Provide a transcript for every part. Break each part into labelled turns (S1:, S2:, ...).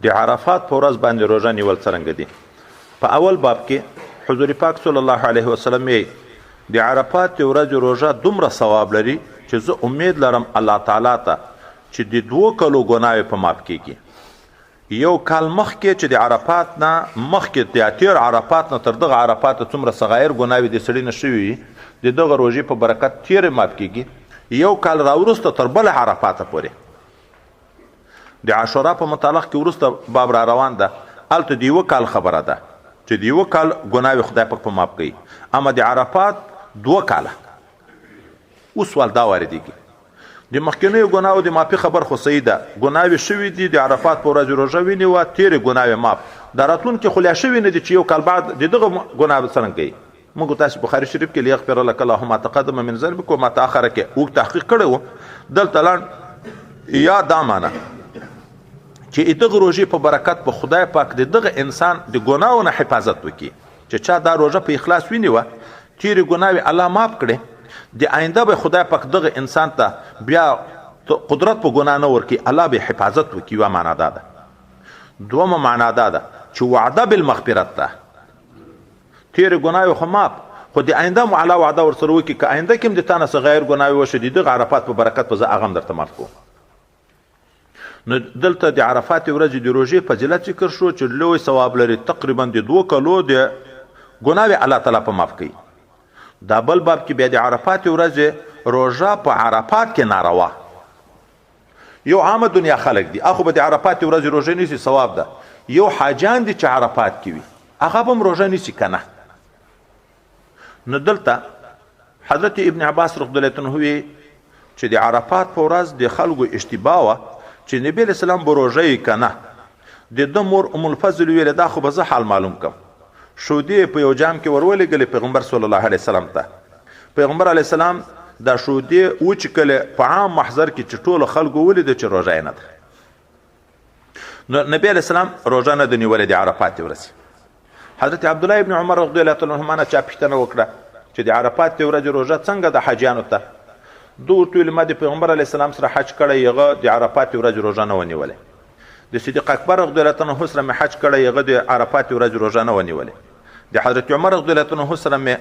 S1: د عرفات په ورځ باندې روژه نیول څرنګه دي؟ په اول باب کې حضور پاک صلی الله علیه وسلم یې د عرفات د ورځې روژه دومره ثواب لري چې زه امید لرم الله تعالی ته چې د دوو کلو ګناوې په معاف کیږي. یو کال مخکې چې د عرفات نه مخکې د تیر عرفات نه تر دغه عرفات څومره صغایر ګناوې د سړي نه شوي وي، د دغه روژې په برکت تیرې معاف کیږي. یو کال راوروسته تر بل عرفاته پورې د عاشورا په متعلق کې وروسته باب را روان ده، هلته د یوه کال خبره ده چې د یوه کال ګناوې خدای پاک په معاف کوي، اما د عرفات دوه کاله. اوس سوال دا واردېږي، د مخکنیو ګناوو د معافي خبر خو صحیح ده، ګناوې شوې دي، د عرفات په ورځ روژه ونیوه، تېرې ګناوې معاف، دا راتلونکې خو لا شوې نه دي چې یو کال بعد د دغه ګناه څرنګه کوي؟ موږ تاسو بخاري شریف کې لیغفر لک الله ما تقدم من ذنبک و ما تاخر کې اوږد تحقیق کړی و. دلته لاند یا دا معنی چې دغه روژې په برکت په خدای پاک د دغه انسان د ګناو نه حفاظت وکړي چې چا دا روژه په اخلاص ونیوه، تېرې ګناوې الله معاف کړي، د آینده به خدای پاک دغه انسان ته بیا قدرت په ګناه نه ورکړي، الله به حفاظت وکړي. یوه معنا دا ده. دومه معنا دا ده چې وعده بالمغفرت ده، تېرې ګناوې خو معاف، خو د آینده مو الله وعده ورسره وکړي که آینده کې هم د تا نه څه غیر ګناوې وشي، د دغه عرفات په برکت به زه هغه هم درته معاف کوم. نو دلته د عرفات ورځې د روژې فضیلت ذکر شو چې لوی ثواب لري، تقریبا د دوو کلو د ګناوې الله تعالی په معاف کوي. دا بل باب کې بیا د عرفات ورځې روژه په عرفات کې ناروا. یو عامه دنیا خلک دي، اخو به د عرفات ورځې روژه نیسي، ثواب ده. یو حاجان دي چې عرفات کې وي، هغه به هم روژه نیسي که نه؟ نو دلته حضرت ابن عباس رضی الله عنه وی چې د عرفات په ورځ د خلکو اشتباه وه چې نبی علیه السلام به روژه یې که نه. د ده مور ام الفضل ویله دا خو به زه حال معلوم کم. شودې یې په یو جام کې ورولېږلې پیغمبر صلی الله علیه وسلم ته. پیغمبر علیه السلام دا شودې وچکلې په عام محضر کې چې ټولو خلکو ولیده چې روژه یې نه ده. نو نبی علیه السلام روژه نه ده نیولې د عرفات ورځې. حضرت عبد الله ابن عمر رضی الله تعالی عنهما نه چا پوښتنه وکړه چې د عرفات د ورځې روژه څنګه د حاجیانو ته؟ دوی ورته ویل ما د پیغمبر علیه السلام سره حج کړی، هغه د عرفات ورځې روژه نه وه نیولې. د صدیق اکبر رضی الله تعالی عنه سره مې حج کړی، هغه د عرفات ورځې روژه نه وه نیولې. د حضرت عمر رضی الله تعالی عنه سره مې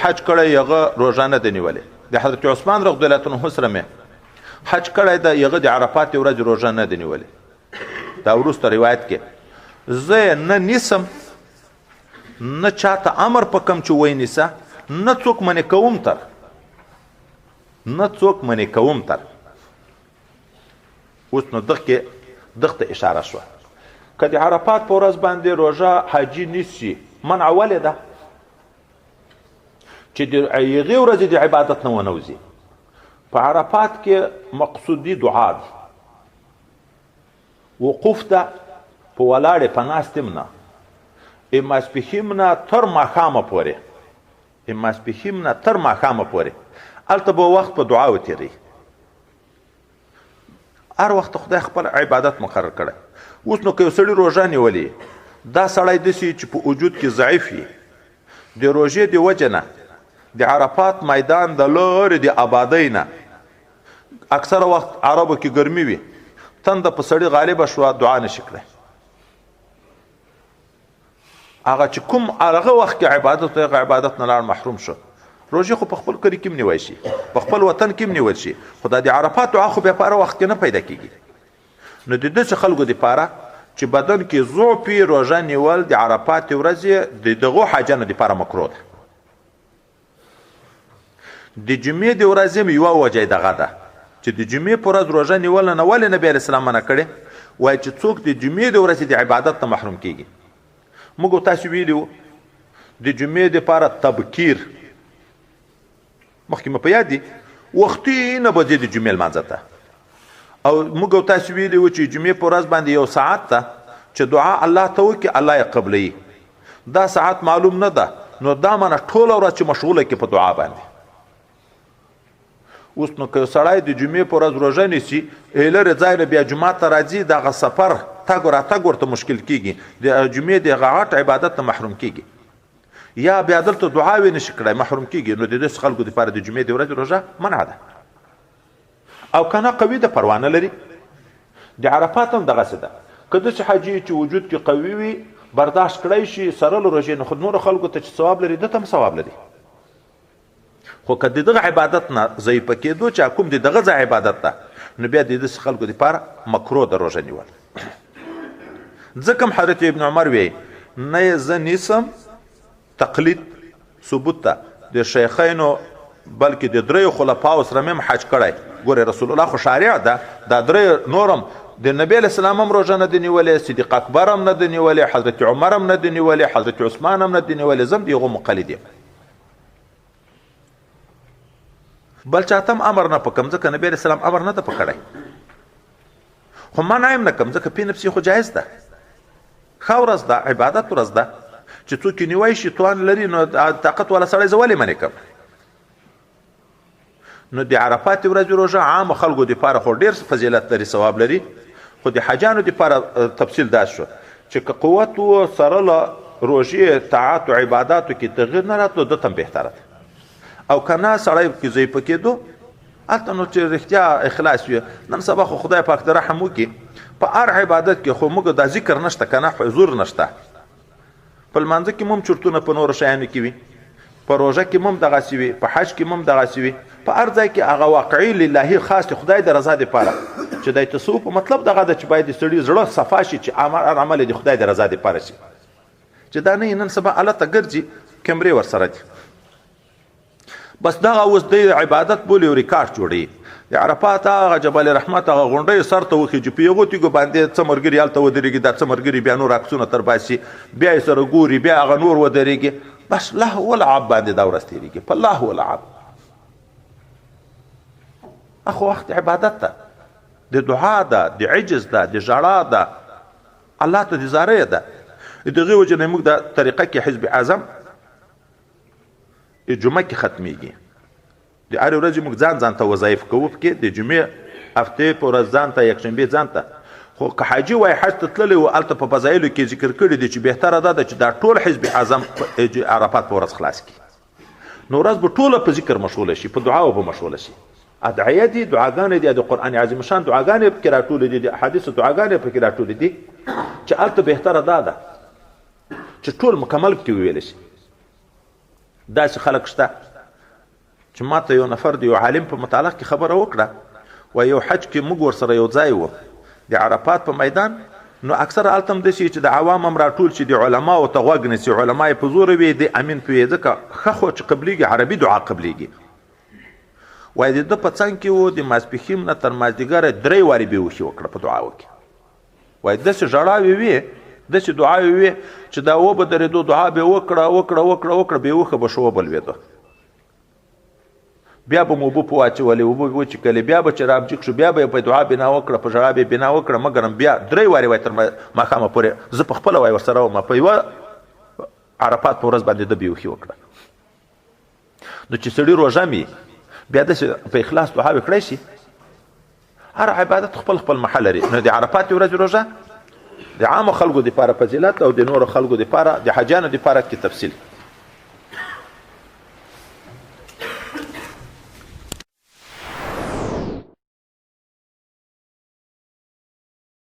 S1: حج کړی، هغه روژه نه ده نیولې. د حضرت عثمان رضی الله تعالی عنه سره مې حج کړی ده، هغه د عرفات ورځې روژه نه ده نیولې. دا وروسته روایت کې زه نه نیسم، نه چاته امر په کم چې وای نیسه، نه څوک منې کوم تر، نه څوک منې کوم تر. اوس نو دغه دغه اشاره شوه که د عرفات په ورځ باندې روژه حاجي نیسي، منع ولې ده چې د هغې ورځې د عبادت نه ونه وځي؟ په عرفات کې مقصودي دعا ده، وقوف ده، په ولاړې په ناستې هم نه، ماسپښین نه تر ماښامه پورې، ماسپښین نه تر ماښامه پورې هلته به وخت په دعا وتېروي. هر وخت خدای خپل عبادت مقرر کړی. اوس نو که یو سړي روژه نیولې، دا سړی داسې چې په وجود کې ضعیف وي، د روژې د وجې نه د عرفات میدان د لرې د آبادۍ نه اکثره وخت عربو کې ګرمي وي، تنده په سړي غالبه شوه، دعا نشي کړی. هغه چې کوم هغه وخت کې عبادت هغه عبادت نه لاړ محروم شو. روژه خو په خپل کلي کې هم نیوی شي، په خپل وطن کې هم نیول شي، خو دا د عرفات دعا خو بیا په هر وخت کې نه پیدا کېږي. نو د داسې خلکو دپاره چې بدن کې ضعف وي، روژه نیول د عرفات ورځې د دغو حاجانو دپاره مکروه ده. د جمعې د ورځې هم یوه وجه دغه ده چې د جمعې په ورځ روژه نیول نه ولې نبی علیه السلام منع کړې؟ وایي چې څوک د جمعې د ورځې د عبادت نه محروم کیږي. موږ تاسو ویلي وو د جمعې دپاره تبکیر مخکې مې په یاد دي، وختي نه به ځې د جمعې لمانځه ته. او موږ تاسو ویلي وو چې جمعې په ورځ باندې یو ساعت ته چې دعا الله ته وکړي الله یې قبلوي. دا ساعت معلوم نه ده، نو دا معنی ټوله ورځ چې مشغوله کې په دعا باندې. اوس نو که یو سړی د جمعې په ورځ روژه نیسي، لرې ځای نه بیا جومات ته راځي، دغه سفر تګ راتګ ورته مشکل کیږي، د جمعې د هغه غټ عبادت نه محروم کیږي، یا بیا دلته دعاوې نشي کړای محروم کیږي. نو د داسې خلکو دپاره د جمعې د ورځې روژه منع ده. او کنه قوي ده، پروا نه لري. د عرفات هم دغسې ده. که داسې حاجي چې وجود کې قوي وي، برداشت کړای شي سره له روژې، نو خو نورو خلکو ته چې ثواب لري ده ته هم ثواب لري. خو که د دغه عبادت نه ضعیفه کېدو چې کوم د دغه ځای عبادت ده، نو بیا د داسې خلکو دپاره مکروه ده روژه نیول. ځکه هم حضرت ابن عمر وی نه یې زه نیسم تقلید ثبوت ته د شیخینو، بلکې د دریو خلفاو سره مې هم حج کړی. ګورې رسول الله خو شارع ده، دا درې نورم د نبی علیه السلام هم روژه نه دی نیولې، صدیق اکبر هم نه دی نیولې، حضرت عمر هم نه دی نیولې، حضرت عثمان هم نه دی نیولې، زه هم د هغو مقلد یم. بل چاته هم امر نه پکم، ځکه نبی علیه السلام امر نه ده پکړی، خو منع هم نه کوم، ځکه پې نفسي خو جایز ده. ښه ورځ ده، عبادت ورځ ده، چې څوک یې نیوی شي توان لري، نو طاقت والا سړی زه ولې منع کوم؟ نو د عرفات ورځې روژه عام خلکو دپاره خو ډېر فضیلت لري، ثواب لري، خو د حاجانو دپاره تفصیل داسې شو چې که قوت و سره له روژې طاعت او عباداتو کې تغییر نه راتلو، ده ته هم بهتره ده، او که نه سړی کې ضعیفه کېدو هلته نو چې رښتیا اخلاص وي. نن سبا خو خدای پاک د رحم وکړي، په هر عبادت کې خو موږ دا ذکر نشته که نه، حضور نشته. په لمانځه کې مم چرتونه په نورو شیانو کې وي، په روژه کې مم دغسې وي، په حج کې مم دغسې وي، په هر ځای کې هغه واقعي للهي خاص خدای د رضا دپاره، چې د تصوف مطلب دغه ده چې باید د سړي زړه صفا شي، چې هر عمل د خدای د رضا دپاره شي، چې دا نه نن سبا هلته ګرځي کمرې ورسره دي، بس دغه اوس دی عبادت بولي او ریکارډ جوړوي. د عرفات هغه جبل رحمت هغه غونډۍ سر ته وخیژي، په هغو تیږو باندې څه ملګري هلته ودرېږي، دا څه ملګري بیا نور عکسونه تر باسي، بیا یې سره ګوري، بیا هغه نور ودرېږي، بس لهو ولعب باندې دا ورځ تېرېږي، په لهو ولعب. اخو وخت عبادت ده، د دعا ده، د عجز ده، د ژړا ده، الله ته د زارۍ ده. د دغې وجې نه موږ دا طریقه کې حزب اعظم جمعه کې ختمېږي. د هرې ورځې موږ ځان ځان ته وظایف کوو پکې، د جمعې هفتې په ورځ ځان ته، یکشنبې ځان ته. خو که حاجي وای حج ته تللی و، هلته په فضایلو کې ذکر کړي دي چې بهتره دا ده چې دا ټول حزب اعظم عرفات په ورځ خلاص کړي، نو ورځ به ټوله په ذکر مشغوله شي، په دعاو به مشغوله شي. ادعیه دي، دعاګانې دي، د قرآن عظیم شان دعاګانې پکې راټولې دي، د احادیثو دعاګانې پکې راټولې دي، چې هلته بهتره دا ده چې ټول مکمل پکې وویل شي. داسې خلک شته چې ما ته یو نفر د یو عالم په متعلق کې خبره وکړه، وایي یو حج کې موږ ورسره یو ځای و د عرفات په میدان، نو اکثره هلته هم داسې چې د عوام هم راټول شي، د علماو ته غوږ نیسي، علما یې په زوره وي، د امین په وي، ځکه ښه خو چې قبلیږي عربي دعا قبلیږي. وایي د ده په څنګ کې و، د ماسپښین نه تر مازدیګره درې وارې بېهوښي وکړه په دعاو کې. وایي داسې ژړاوې وې، داسې دعاوې وې چې دا وبه درېدو، دعا به یې وکړه وکړه وکړه وکړه، بېهوښه به شو، وبه لوېدو، بیا به مو اوبه په واچولې، اوبه به وچکلې، بیا به چې رابجیک شو، بیا به یې په دعا بنا وکړه، په ژړا به یې بنا وکړه، مګرم بیا درې وارې وایي تر ماښامه پورې زه په خپله وایي ورسره وم، په یوه عرفات په ورځ باندې ده بېهوښي وکړه. نو چې سړي روژه مي بیا داسې په اخلاص دعاوې کړی شي. هر عبادت خپل خپل محل لري. نو د عرفات ورځ روژه د عامو خلکو دپاره فضیلت او د نورو خلکو دپاره د حاجیانو دپاره کې تفصیل.